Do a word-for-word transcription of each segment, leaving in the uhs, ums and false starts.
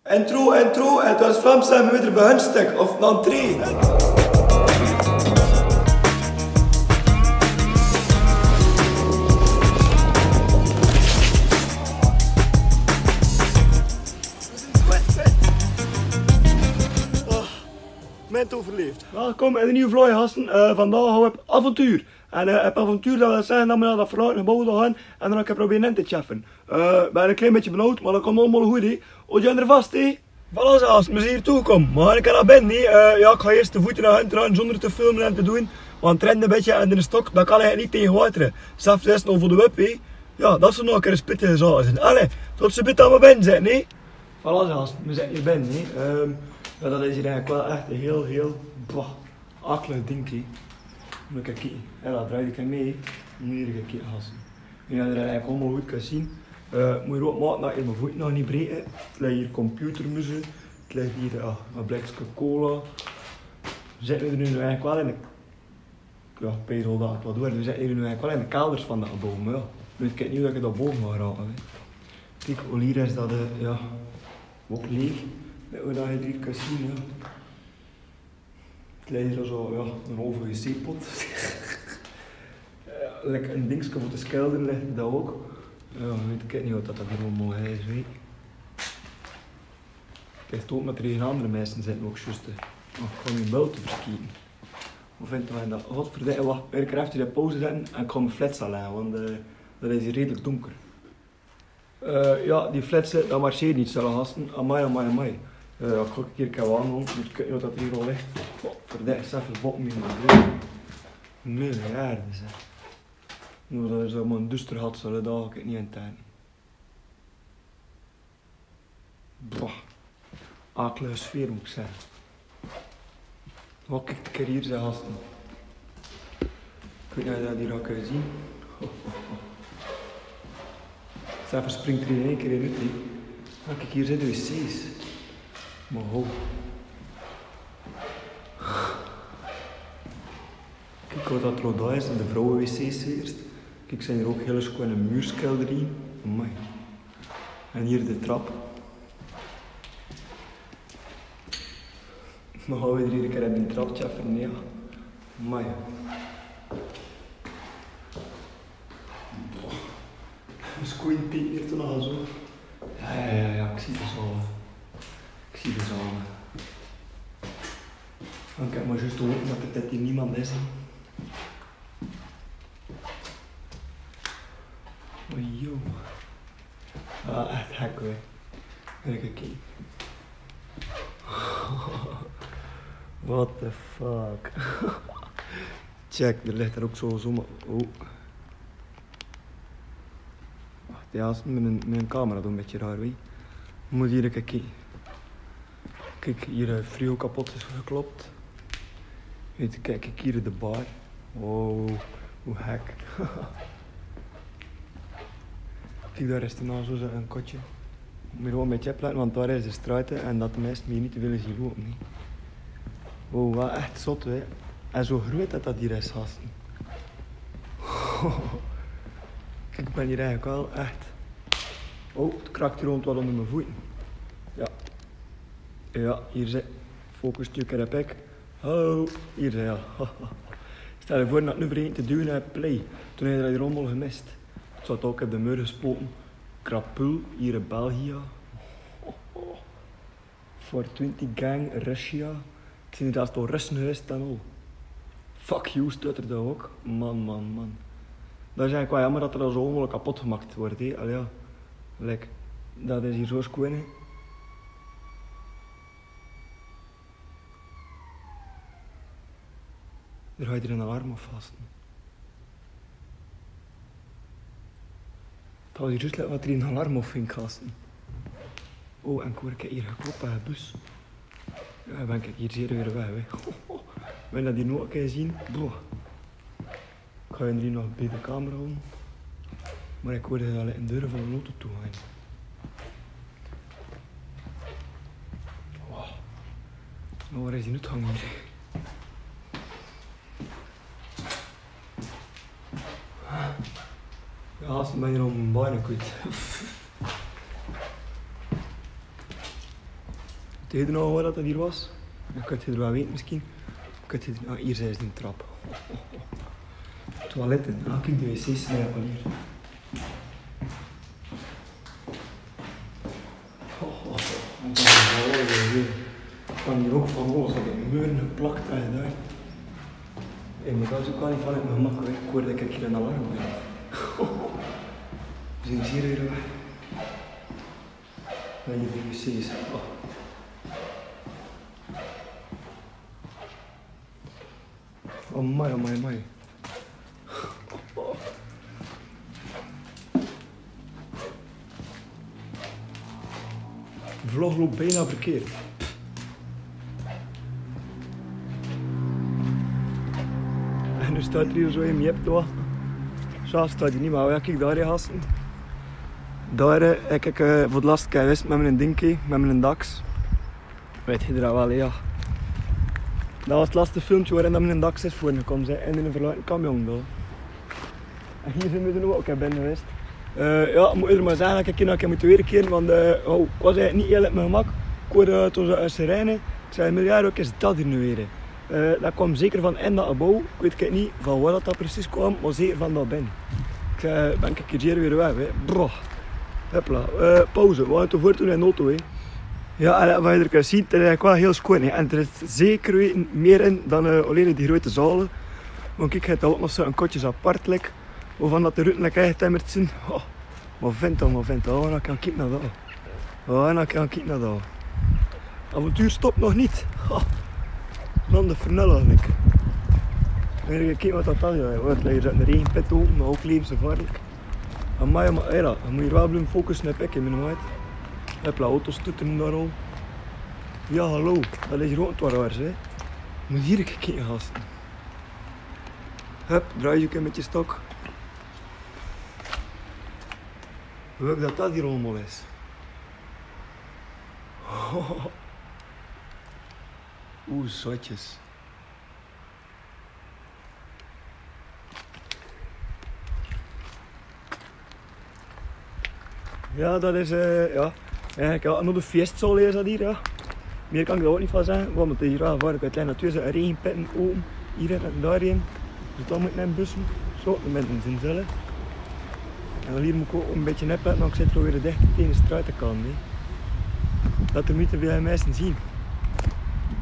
Intro, intro, het was Vlaamse en weer bij Hunstek of Nantree. Oh, mèn toe verleefd. Welkom in 'n nuuj vlog, gasten. Eh, vandaag gaon we op avontuur. En, eh, op avontuur, dat wil zegge dat we nao dat verlaote gebouw toe gaon en dan 'n kier probere in te tjeffe. Eh, bin 'n klein bietje benaud, mer dat kump allemaol good, hè. Oud Jan d'r vas, hè. Voilà, zoeas, me zien hie toegekome. Mer ik kan nao binne, hè. Eh, jao, ik gaon iers de voete nao hunne gaon zonder te filme en te doon. Want 't regent 'n bietje en d'r stok, dat kan eigelik neet tege water. Zelfs is 't nog veur de wip, hè. Jao, dat is nog 'n kier 'n pittige zaak. Allee, tot ze bitte allemaol binne zien, hè. Voilà, zoeas, me zien hie binne, hè. Ehm, jao, dat is hie eigelik waal ech 'n hiel, hiel, bah. Akelig dink, hè. Mot ik kieke. Jao, dat draait ik mee. Mot ik kieke, gasten. Jao, dat ik allemaol good kan zien. Eh, mot ik waal make dat ik mien voot nog neet breek. 't Ligk hie computermuze. 't Ligk hie, ah, 'n blikske cola. Zitte we d'r noe eigelik waal in de, jao, pezel dat waal door. We zitte hie noe eigelik waal in de kelders van dat gebouw, mer jao. Noe, ik weit neet of ik dat bove gaon rake, hè. Kiek, hie is dat, eh, jao. Ouch leeg. Dat we dat hie kan zien, jao. 't Ligk hie zoe, jao, 'n hauve wc-pot. Jao, lekker 'n dingske veur te skeldere ligk dao ouch. Jao, weit ik neet wat dat allemaol is, weit. Kiek, 't loup mit drie andere minse, zien ouch zjuus, hè. Oh, ik gaon mien beeld te verkieke. Wie vinde we dat? Godverdomme, wach, ik gaon effe de pauze zette en ik gaon mien flits al aan, want, eh, dat is hie redelik donker. Eh, jao, die flitse, dat marcheert neet zo, gasten. Amai, amai, amai. Eh, jao, ik gaon 'n kier kawan, want ik weit neet wat dat hie al ligk. Oh, verdomme, zelfs bot mien, man. Miljarde, zeg. Noe, dat is allemaol duster, had ze alle daag, ik weit neet aan 't eind. Bah. Akelige sfeer, mot ik zegge. Wat ik de carrière zeg, gasten. Ik weit neet of ge dat hie al kint zien. Ze verspringt d'r in eine kier in, hè. Kiek, hie zien de wc's. Mer ho. Kiek wat dat d'r al dao is, de vrouwe-wc's iers. Kiek, zien hie ouch hiel sjoon, 'n muurskelder. Amai. En hie de trap. Mer gaon we hie 'n kier op die trap tjeffe, jao. Amai. Sjoon, Piet, hie toch nog zo. Jao, jao, jao, jao, ik zie 't al. Ik zie 't al. Dan kan ik mer zjus doon dat d'r, dat d'r niemes is, hè. Oh, joh. Ah, ech gek, hè. Kijk, kijk. What the fuck? Check, d'r lik d'r ouch zo, zo, mer, oh. Wach, jao, is mien, mien camera doot 'n bietje raar, wee. Mot hie kieke. Kiek, hie, eh, frigo kapot is geklop. Wee, kiek, kiek hie de bar. Wow, hoe gek. Kiek, dao is d'r nog zo, zo ein kotje. Mot waal 'n bietje oplètte, want dao is de straot en dat de minse hie neet wille zien loupe, nae. Wow, waal ech zot, hè. En zo groeat dat dat hie is, gasten. Kiek, ik bin hie eigelik waal ech. Oh, 't krakeert hie rond waal ónger mien voete. Jao. Jao, hie zit. Focus, stuur 'n kier op ik. Hallo, hie zit, jao. Stel dich veur dat ik noe vergaet te duwe nao play. Toen haw ik d'r allemaol gemis. Zoe, ouch op de meur gespote. Krapul, hie in België. Four twenty gang, Russia. Ik zeen d'r zelfs al Russe gewaes dan al. Fuck you, steit d'r dao ouch. Man, man, man. Dat is eigelik waal jaomer dat d'r dan zo allemaol kapot gemaak wuuert, hè. Allee, jao. Like, dat is hie zo sjoon, hè. D'r geit hie 'n alarm aof, gasten. Dat waor zjus wat d'r 'n alarm aof góng, gasten. Oh, en hoor ik hie geklop aan de bus. Jao, dan bin ik hie zeer weer weg, hè. Wen dat die noe kin zien, boah. Ik gaon hie nog bie de camera haole. Mer ik huuer d'r al in de deur van de auto toe gaon. Wow. Noe, wao is die noe hange? Jao, ze zeen hie al bie de kwiet. Te hidden al wat dat dat hier was? Ja, ik had het wel weten misschien. Ik had het, ah, hier zijn ze in trap. Toiletten. Ah, kijk, de wc's zijn al hier. Oh, oh, oh. Kan hier ook van alles op de muren geplakt en daar. Hey, maar dat is ook wel niet van het gemak, hè. Ik hoor dat ik hier een alarm ben. We zien hier weer weg. Naar je wc's. Oh. Oh my, oh my, oh my. De vlog loopt bijna verkeerd. En nu staot d'r hier zo in, jep, toch. Zo staot d'r niet, maar ja, kijk daar, hè, gasten. Daar, eh, kijk, eh, voor het laatst, kijk, wis, met mijn dinkie, met mijn daks. Wit ge d'r al wel, ja. Dat was het laatste filmke waarin dat mijn daks is voorgekomen, hè, en in een verlaten camion, toch. En hier zien we nu ook, hè, binnen geweest. Eh, ja, ik moet eerlijk maar zeggen dat ik hier nog een keer moet weer keren, want, eh, oh, ik was eigenlijk niet heel op mijn gemak. Ik hoorde toen zo'n sirene. Ik zei, miljard, wat is dat hier nu weer? Eh, dat kwam zeker van in dat gebouw. Ik weet niet van waar dat, dat precies kwam, maar zeker van dat bin. Ik zei, ben ik hier weer weg, hè. Bro. Hopla. Eh, pauze. We gaan het voor toen in de auto, hè. Ja, en wat je er kan zien, het is eigenlijk wel heel schoon, hè. En er is zeker weten meer in dan, eh, alleen die grote zalen. Want kijk, het is ook nog zo'n kotjes apart, like, waarvan dat de ruiten, like, echt timmerd zien. Oh, maar vent dan, maar vent dan. Oh, dan kan ik naar dat. Oh, dan kan ik naar dat. Avontuur stopt nog niet. Oh, dan de vernelling. Kijk wat dat dan, ja. Wordt, like, zat een regenpet op, maar ook levensgevaarlijk. Amai, amai, era, dan moet je wel blijven focussen, hè, pik, hè, mijn maat. Hopla, auto's toeteren daar al. Ja, hallo, dat is rond waar, hè. Moet hier een keer, gasten. Hup, draai je een beetje stok. Hoe dat dat hier allemaal is. Oeh, zotjes. Ja, dat is, eh, ja. Ja, ik had nog de fiesta al eens hier, ja. Meer kan ik daar ook niet van zeggen, want het is hier wel gevaarlijk. Het lijkt natuurlijk een regenpetten open, hier en daar in. Dus dan moet ik naar een bus. Zo, de mensen zijn zelf. En hier moet ik ook een beetje opletten, want ik zit proberen dicht tegen de straat te komen, hè. Dat er niet te veel mensen zien.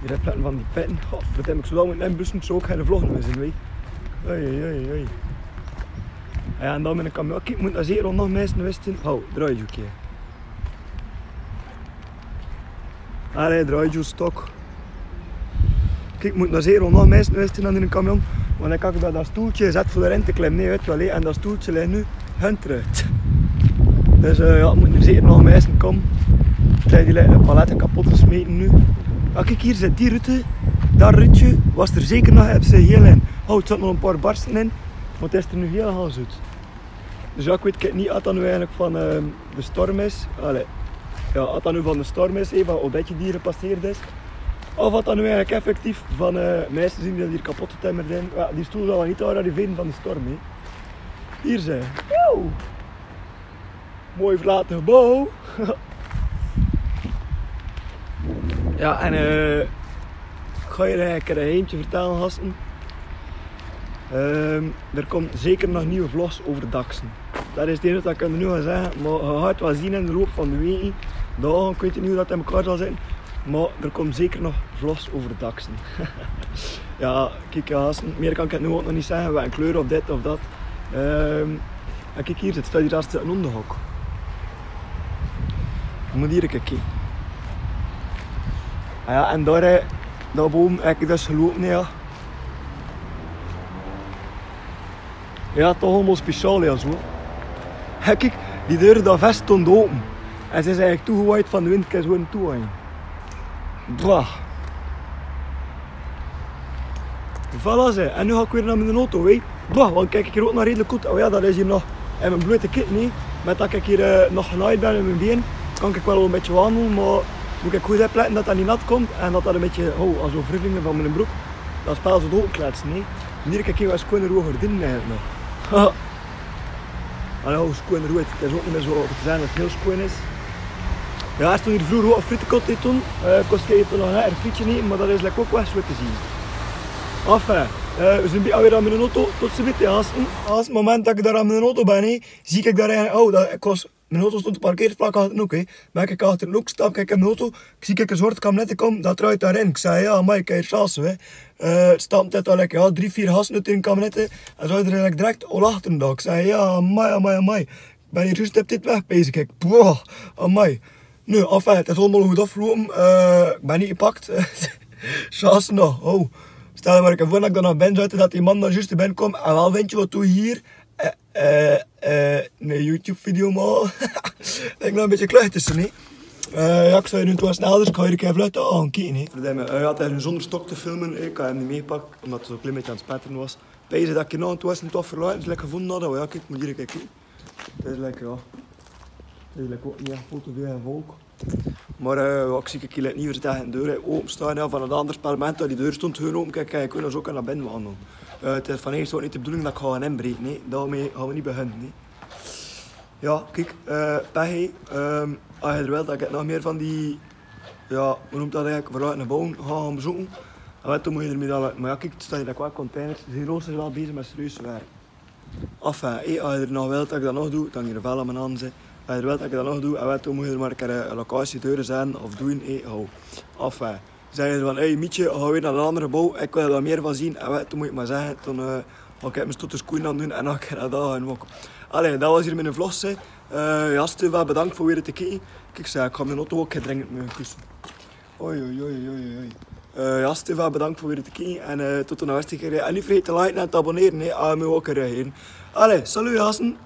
Hier heb je van die petten. Godverdomme, ik zou wel moeten inbussen, ik zou ook geen vlog meer zien, weet je. Oei, oei, oei, oei. Ja, en dan met een camion. Oké, ik moet naar zeker nog mensen wisten. Hou, draai je een keer. Allee, draai je stok. Kijk, ik moet naar zeker nog mensen wisten aan de camion. Want dan kan ik bij dat stoeltje zet voor de rente klim. Nee, weet je wel, hè. En dat stoeltje ligt nu hun terug. Dus, eh, ja, moet nu zeker nog mensen komen. Kijk, die lijken een palet kapot gesmeten nu. Ah, kijk, hier zit die rutte. Dat rutje was er zeker nog, hebben ze heel in. Oh, het zat nog een paar barsten in. Maar het is er nu heel hals uit. Dus ja, ik weet niet of dat nu eigenlijk van, ehm, de storm is. Allee. Ja, of dat nu van de storm is, hè, van hoe dat die hier gepasseerd is. Of of dat nu eigenlijk effectief van, eh, mensen zien die hier kapot getimmerd zijn. Ja, die stoel zal wel niet te hard arriveren van de storm, hè. Hier zijn. Woe! Mooi verlaten gebouw. Ja, en, eh, ik ga hier, eh, een keer een eentje vertellen, gasten. Ehm, er komen zeker nog nieuwe vlogs over Daksen. Dat is het enige wat ik nu ga zeggen, maar je gaat wel zien in de loop van de weken. Dan, ik weet niet hoe dat in elkaar zal zitten, maar er komen zeker nog vlogs over Daksen. Ja, kijk, ja, gasten, meer kan ik het nu ook nog niet zeggen, wat een kleur of dit of dat. Ehm, en kijk, hier zit, staat hier haast een onderhok. Moet hier kijken. Ah ja, en daar, hè, daar boven, kijk, dat is gelopen, hè, ja. Ja, toch allemaal speciaal, ja, zo. Hè, kijk, die deuren daar vast stonden open. En ze zijn eigenlijk toegewaaid van de wind, kijk, zo in toe, hè. Bah. Voilà, zeg. En nu ga ik weer naar mijn auto, hè. Bah, want kijk, ik hier ook nog redelijk goed. Oh ja, dat is hier nog. En mijn blote kit niet. Met dat ik hier, eh, nog genaaid ben in mijn been, kan ik wel een beetje wandelen, maar moet ik goed opletten dat dat niet nat komt en dat dat een beetje, oh, als wrievelingen van mijn broek. Dat spel zo doorkletsen, nee. Hier, kijk, hier was gewoon een roer gordijn eigenlijk nog. Allee, hoe schoon roer. Het is ook niet meer zo te zijn dat het heel schoon is. Ja, er stond hie vloer ouch friettekot hie toen. Eh, kos kei hie toen nog 'n frietje, mer dat is lekker ouch waal zoe te zien. Enfin, eh, veer zien bie alweer aan miene auto. Tot ziens, bie, Hans. Hans, moment dat ik dao aan miene auto bie, hè, zie ik dao ein, oh, dat, ik waal, miene auto stond geparkeerd vlak achter 'n hoek, hè. Mer ik kiek achter 'n hoek, stap ik in miene auto, ik zie, kiek, 'n zwart kabinet kome, dat riedt dao in. Ik zag: "Ja, amai, kiek, chance, hè." Eh, stap 't dao lekker, ja, drie, veer gasten in 't kabinet, en zoe direk, direk al achter 'm dao. Ik zag: "Ja, amai, amai, amai." Ik bie hie zjus op tied weg bezig, kiek. Boah, amai. Noe, enfin, 't is allemaol good aafgeloupe. Eh, ik bie neet gepak. Chance nog, oh. Stel dich mer veur dat ik dao nao binne zat, dat dee man dao zjus nao binne kaom. En waal, wintje, wat doot hie? Eh, eh, eh, 'n YouTube-video make. Ik bie nog 'n bietje kluchtig, hè. Eh, ja, ik zal hie noe toch snel, dus ik gaon hie 'ne kier vlug aon kieke, hè. Verdomme, eh, ja, 't is zonder stok te filme. Ik had 'm neet mitgepak, omdat 't zoe'n klein bietje aan 't spettere waas. Bezig dat ik hie nog 'n toe waas en toe verlaote, dus lekker gevoonde had, ja, kiek, ik mot hie kieke. 't Is lekker, ja. 't Is lekker ouch neet ech foto veur 'n volk. Mer, eh, wat ik zie, kiek, hie ligk neet veur te deur, hè, ope staon, ja, van 't anger parlement, die deur stond gewoon ope, kiek, kiek, ik kin dao zoe nao binne wandele. Eh, 't is van eers ouch neet de bedoeling dat ik gaon inbreke, hè. Daorum gaon v'r neet beginne, hè. Ja, kiek, eh, pech, hè, ehm, es geer wèlt dat ik nog mier van die, ja, wie neump dat eigelik, verlaote bouwe gaon bezeuk, en wat, dan mot geer d'r mit al, mer ja, kiek, 't staon hie ouch containers, die Roos is waal bezig mit serieus werk. Enfin, hè, es geer nog wèlt dat ik dat nog doon, dan gaon v'r waal aan mien hande zètte. Es geer wèlt dat ik dat nog doon, en wat, dan mot geer mer 'ne kier, eh, locatie stuure of doon, hè, ho. Enfin, zègk geer van: "Hey, Mietje, gaon v'r nao 't anger bouw, ik wil dao mier van zien." En wat, dan mot geer mer zègke, dan, eh, maak ik mien stoute skoen aan doon en dan kin ik dao gaon wakke. Allee, dat waas hie miene vlog, hè. Eh, ja, stiekem waal bedank veur weer te kieke. Kiek, ze, ik gaon miene auto ouch dringend mit 'n kusse. Oei, oei, oei, oei, oei. Eh, ja, stiekem waal bedank veur weer te kieke. En, eh, tot de naaste kier. En neet vergaete te liken en te abonnere, hè. Ah, mot ouch 'ne kier, hè. Allee, salut, gasten.